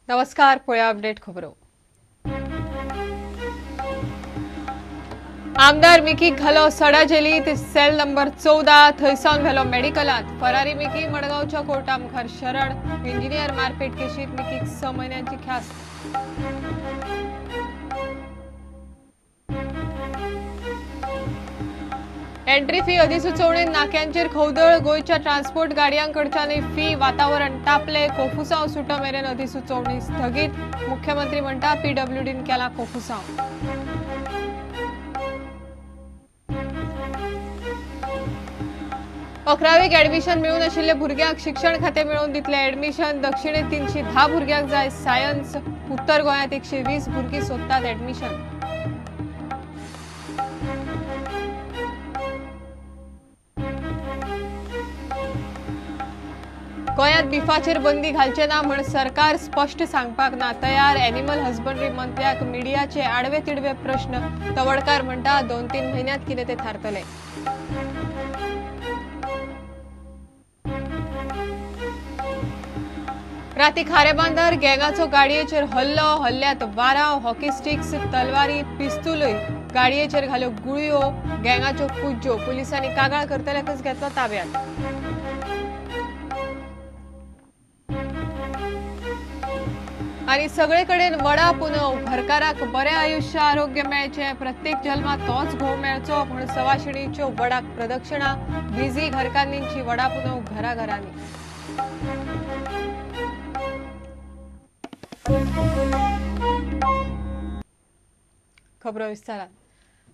नमस्कार, पळया अपडेट खबरो. आमदार मिकी घालो सडा जेलीत, सेल नंबर 14 थंयसावन व्हेलो मेडिकलांत. फरारी मिकी मडगांवच्या कोर्टा मुखार शरण. इंजिनियर मारपेट केशीत मिकीक 6 म्हयन्यांची ख्यास्त. एंट्री फी अधिसुचोवणेन नाक्यांचेर खवदळ. गोंयच्या ट्रान्सपोर्ट गाडयांकडच्यान फी, वातावरण तापले. कोफुसांव सुटो मेरेन अधिसुचोवणी स्थगीत. मुख्यमंत्री म्हणटा पीडब्ल्यूडीन केला कोफुसांव. अकरावेक ऍडमिशन मेळूं नाशिल्ले भुरग्यांक शिक्षण खातें मेळोवन दितले ऍडमिशन. दक्षिणेत 310 भुरग्यांक जाय सायन्स. उत्तर गोंयांत 120 भुरगीं सोदतात ऍडमिशन. गोंयांत बिफाचेर बंदी घालचे ना म्हण सरकार स्पश्ट सांगपाक ना तयार. एनिमल हजबंडरी मंत्र्याक मिडियाचे आडवे तिडवे प्रश्न. तवडकार म्हणटा 2-3 म्हयन्यांत कितें ते थारतले. राती खारेबांदर गँगाचो गाडयेचेर हल्लो. हल्ल्यात वाराव, हॉकी स्टिक्स, तलवारी, पिस्तुलूय. गाडयेचेर घाल्यो गुळयो. गँगाच्यो फुज्ज्यो. पुलिसांनी कागाळ करतल्याकच घेतलो ताब्यात. आनी सगळे कडेन वडा पुनव. घरकाराक बरें आयुश्य आरोग्य मेळचें, प्रत्येक जल्मात तोच घोव मेळचो म्हूण सवाशिणीच्यो वडाक प्रदक्षिणा. बिझी घरकान्नींची वडा पुनव घराघरांनी. खबरो विस्तारान.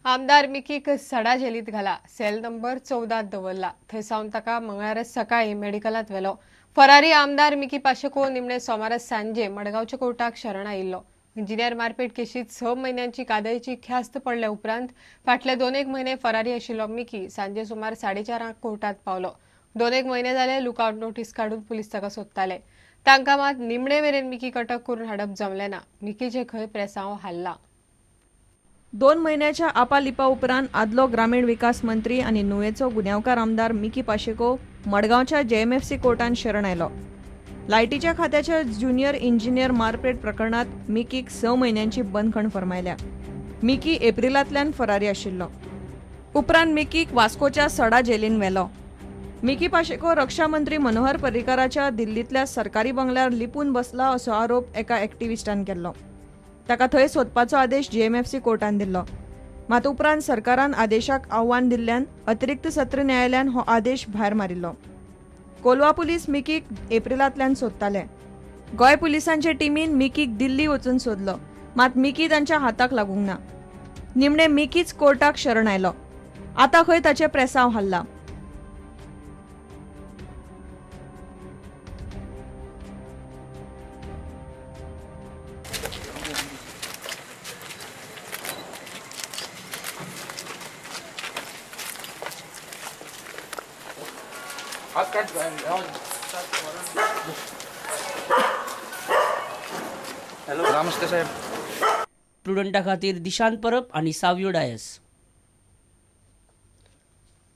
आमदार मिकीक सडा जेलीत घाला. सेल नंबर 14 दवरला. थंय सावन ताका मंगळारा सकाळी मेडिकलांत व्हेलो. फरारी आमदार मिकी पाशेको निमणे सोमारा सांजे मडगांवच्या कोर्टाक शरण आयिल्लो. इंजिनियर मारपेट केशीत 6 म्हयन्यांची कादयची ख्यास्त पडल्या उपरांत फाटले 2-1 म्हयने फरारी आशिल्लो मिकी सांजे सुमार 4:30 कोर्टात पावलो. 2-1 म्हयने जाले लुकआउट नोटीस काडून पुलीस ताका सोदताले. तांकां मात निमणे मेरेन मिकी अटक करून हाडप जमलें ना. मिकीचे खंय प्रेसांव हाल्ला. 2 म्हयन्याच्या आपालिपा उपरांत आदलो ग्रामीण विकास मंत्री आनी नुवेचो गुन्यांवकार आमदार मिकी पाशेको मडगांवच्या जेएमएफसी कोर्टान शरण आयलो. लायटीच्या खात्याच्या ज्युनियर इंजिनियर मारपेट प्रकरणात मिकीक 6 म्हयन्यांची बंदखण फर्मायल्या. मिकी एप्रिलांतल्यान फरारी आशिल्लो. उपरांत मिकीक वास्कोच्या सडा जेलीन व्हेलो. मिकी पाशेको रक्षा मंत्री मनोहर पर्रीकाराच्या दिल्लींतल्या सरकारी बंगल्यार लिपून बसला असो आरोप एका एक्टिविस्टान केल्लो. ताका थंय सोदपाचो आदेश जेएमएफसी कोर्टान दिल्लो. मात उपरांत सरकारान आदेशाक आव्हान दिल्ल्यान अतिरिक्त सत्र न्यायालयान हो आदेश भायर मारिल्लो. कोलवा पुलीस मिकीक एप्रिलांतल्यान सोदताले. गोंय पुलिसांचे टिमीन मिकीक दिल्ली वचून सोदलो, मात मिकी तांच्या हाताक लागूंक ना. निमणे मिकीच कोर्टाक शरण आयलो. आतां खंय ताचें प्रेसांव हाल्ला. नमस्ते साहेब. प्रुडंटा खातीर दिशांत परब आनी सावियो डायस.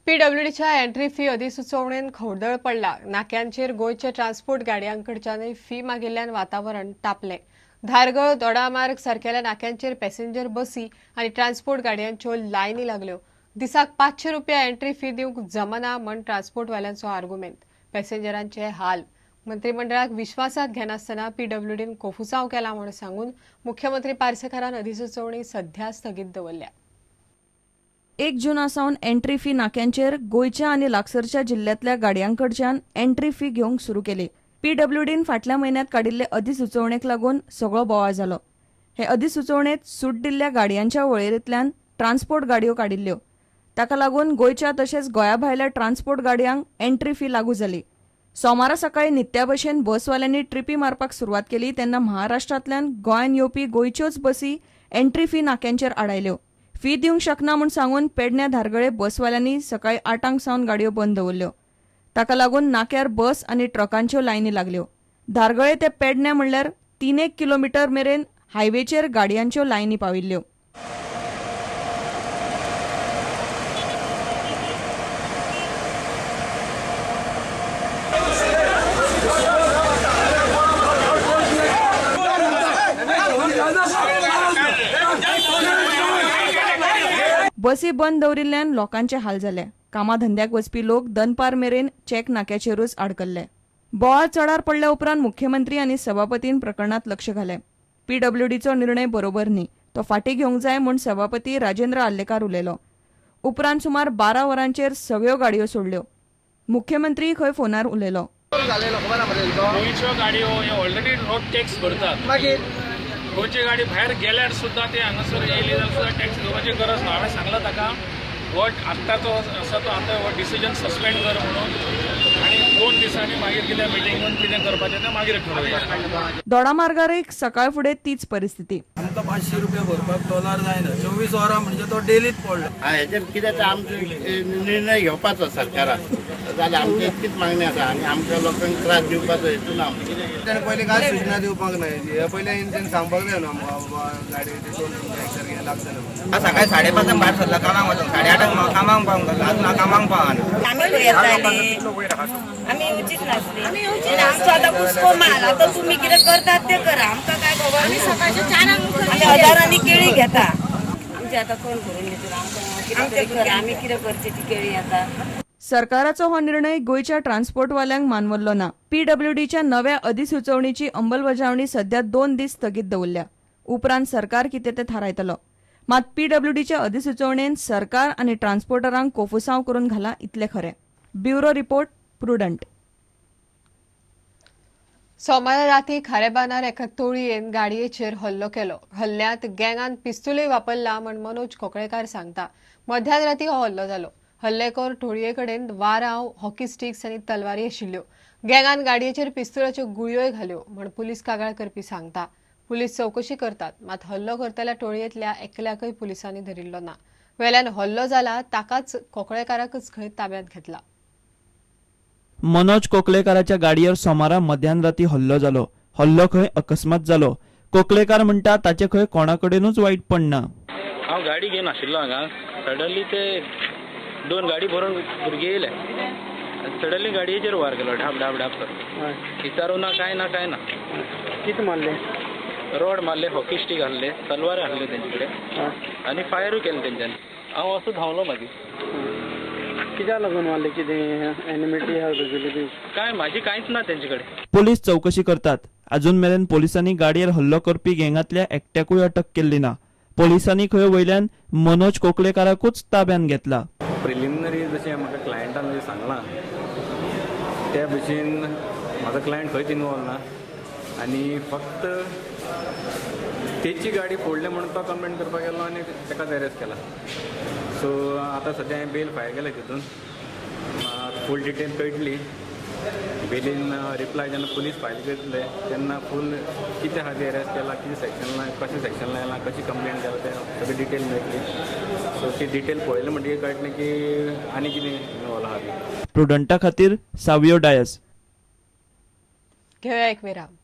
पीडब्ल्यूडीच्या एंट्री फी अधिसुचोवणेन खवदळ पडला. नाक्यांचेर गोंयच्या ट्रान्सपोर्ट गाडयांकडच्यान फी मागिल्ल्यान वातावरण तापलें. धारगळ दोडामार्ग सारकेल्या नाक्यांचेर पॅसेंजर बसी आनी ट्रान्सपोर्ट गाडयांच्यो लायनी लागल्यो. दिसाक 500 रुपया एंट्री फी दिवंक जमना म्हण ट्रान्सपोर्टवाल्यांचो आर्गुमेंत. पॅसेंजरांचे हाल. मंत्रिमंडळाक विश्वासात घेनासतना पीडब्ल्यूडीन कोफुसांव केला म्हूण सांगून मुख्यमंत्री पार्सेकारान अधिसुचोवणी सध्या स्थगीत दवरल्या. 1 जुना सावन एंट्री फी नाक्यांचेर गोंयच्या आनी लागसरच्या जिल्ल्यांतल्या गाडयांकडच्यान एंट्री फी घेवंक सुरू केली. पीडब्ल्यूडीन फाटल्या म्हयन्यांत काडिल्ले अधिसुचोवणेक लागून सगळो बोवाळ जालो. हे अधिसुचोवणेंत सूट दिल्ल्या गाडयांच्या वळेरेंतल्यान ट्रान्सपोर्ट गाडयो काडिल्ल्यो. ताका लागून गोंयच्या तशेंच गोंया भायल्या ट्रान्सपोर्ट गाडयांक एंट्री फी लागू जाली. सोमारा सकाळी नित्या भशेन बसवाल्यांनी ट्रिपी मारपाक सुरवात केली तेन्ना महाराष्ट्रांतल्यान गोंयांत येवपी गोंयच्योच बसी एंट्री फी नाक्यांचेर आडायल्यो. फी दिवंक शकना म्हूण सांगून पेडण्या धारगळे बसवाल्यांनी सकाळी 8 सावन गाडयो बंद दवरल्यो. ताका लागून नाक्यार बस आनी ट्रकांच्यो लायनी लागल्यो. धारगळे ते पेडण्या म्हणल्यार 3-1 किलोमिटर मेरेन हायवेचेर गाडयांच्यो लायनी पाविल्ल्यो. बसी बंद दवरिल्ल्यान लोकांचे हाल जाले. कामाधंद्याक वचपी लोक दनपार मेरेन चेक नाक्याचेरूच आडकल्ले. बोवाळ चडार पडल्या उपरांत मुख्यमंत्री आनी सभापतीन प्रकरणांत लक्ष घालें. पीडब्ल्यूडीचो निर्णय बरोबर न्ही, तो फाटीं घेवंक जाय म्हूण सभापती राजेंद्र आर्लेकार उलयलो. उपरांत सुमार 12 वरांचेर सगळ्यो गाडयो सोडल्यो. मुख्यमंत्री खंय फोनार उलयलो. गोंयच्यो गाडयो हे ऑलरेडी रोड टॅक्स भरतात. मागीर गोंयची गाडी भायर गेल्यार सुद्दां ते हांगासर येयली जाल्यार सुद्दां टॅक्स घेवपाची गरज ना. हांवें सांगलां ताका हो आत्ताचो आसा तो आतां हो डिसिजन सस्पेंड कर म्हणून आनी 2 दिसांनी मागीर कितें मिटींगून कितें करपाचें तें मागीर ठरोवया. दोडामार्गारय सकाळ फुडें तीच परिस्थिती. आमकां 500 रुपया भरपाक डॉलर जायना. 24 वरां म्हणजे तो डेलीच पडलो. हेचेर कितें ते आमचो निर्णय घेवपाचो सरकारान जाल्यार आमची इतकीच मागणी आसा आनी आमकां लोकांक त्रास दिवपाचो हेतू ना. ताणें पयलीं कांय सुचना दिवपाक नाय. हे पयलीं तेणें सांगपाक जाय न्हू आमकां बाबा गाडी टॅक्सर लागतलें म्हणून. सकाळी 5:30 भायर सरला कामाक वचूंक, 8:30 कामाक पावूंक लागलो, अजून हांव कामाक पावना. आमी खंय येताली, आमी येवचीच नासली. आमचो आतां कुसको माल, आतां तुमी कितें करतात तें करा, आमकां काय खबर. आमी सकाळच्या 4 आमी हजारांनी केळी घेता. आमचे आतां कोण करून घेतलो आमकां कितें करा, आमी कितें करची ती केळी आतां. सरकाराचो हो निर्णय गोंयच्या ट्रान्सपोर्टवाल्यांक मानवल्लो ना. पीडब्ल्यूडीच्या नव्या अधिसुचोवणीची अंमलबजावणी सध्या 2 दीस स्थगीत दवरल्या. उपरांत सरकार कितें तें थारायतलो. मात पीडब्ल्यूडीच्या अधिसुचोवणेन सरकार आनी ट्रान्सपोर्टरांक कोफुसांव करून घाला इतलें खरें. Bureau report, Prudent. सोमारा राती खारेबानार एका टोळयेन गाडयेचेर हल्लो केलो. हल्ल्यांत गँगान पिस्तुलूय वापरला म्हण मनोज कोकळेकार सांगता. मध्यान राती हो हल्लो जालो. हल्लेखोर टोळये कडेन वारांव, हॉकी स्टिक्स आनी तलवारी आशिल्ल्यो. गँगान गाडयेचेर पिस्तुलाच्यो गुळयोय घाल्यो म्हण पुलीस कागाळ करपी सांगता. पुलीस चवकशी करतात, मात हल्लो करतल्या टोळयेंतल्या एकल्याकय पुलिसांनी धरिल्लो ना. वेल्यान हल्लो जाला ताकाच कोकळेकाराकच खंय ताब्यांत घेतला. मनोज कोकलेकाराच्या गाडयेर सोमारा मध्यान राती हल्लो जालो. हल्लो खंय अकस्मात जालो. कोकलेकार म्हणटा ताचे खंय कोणाकडेनूच वायट पडना. हांव गाडी घेवन आशिल्लो हांगा, सडनली ते 2 गाडी भरून भुरगे येयले, सडनली गाडयेचेर वार केलो, ढाप ढाप ढाप करून. विचारू ना काय ना काय ना. कितें मारले? रोड मारले, हॉकी स्टीक हाडले, तलवार हाडले तेंचे कडेन आनी फायरूय केले तेंच्यांनी. हांव असो धांवलो मागीर. कित्याक लागून मारले? कितें एनिमिटी आहा तुगेली बी? काय म्हाजी कांयच ना तेंचे कडेन. पोलीस चवकशी करतात. अजून मेरेन पोलिसांनी गाडयेर हल्लो करपी गँगांतल्या एकट्याकूय अटक केल्ली ना. पोलिसांनी खंय वयल्यान मनोज कोकलेकाराकूच ताब्यांत घेतला. प्रिलिमिनरी जशें म्हाका क्लायंटान जशें सांगलां त्या भशेन म्हाजो क्लायंट खंयच इनवॉल्व ना आनी फक्त तेची गाडी फोडली म्हणून तो कंप्लेन करपाक गेलो आनी ताकाच अरेस्ट केला. सो आतां सद्या हांवें बेल फायल केल्या, तितून फूल डिटेल कळटली. बेलीन रिप्लाय जेन्ना पुलीस फायल करतले तेन्ना फूल कितें आहा तें अरेस्ट केला, कितें सेक्शन लाय, कशें सेक्शन लायलां, कशी कंप्लेन केला तें सगळें डिटेल मेळटली. सो ती डिटेल पळयलें म्हणटकीर कळटलें की आनी कितें इनवॉल्व आहा ती. प्रुडंटा खातीर सावियो डायस. घेवया एक विराम.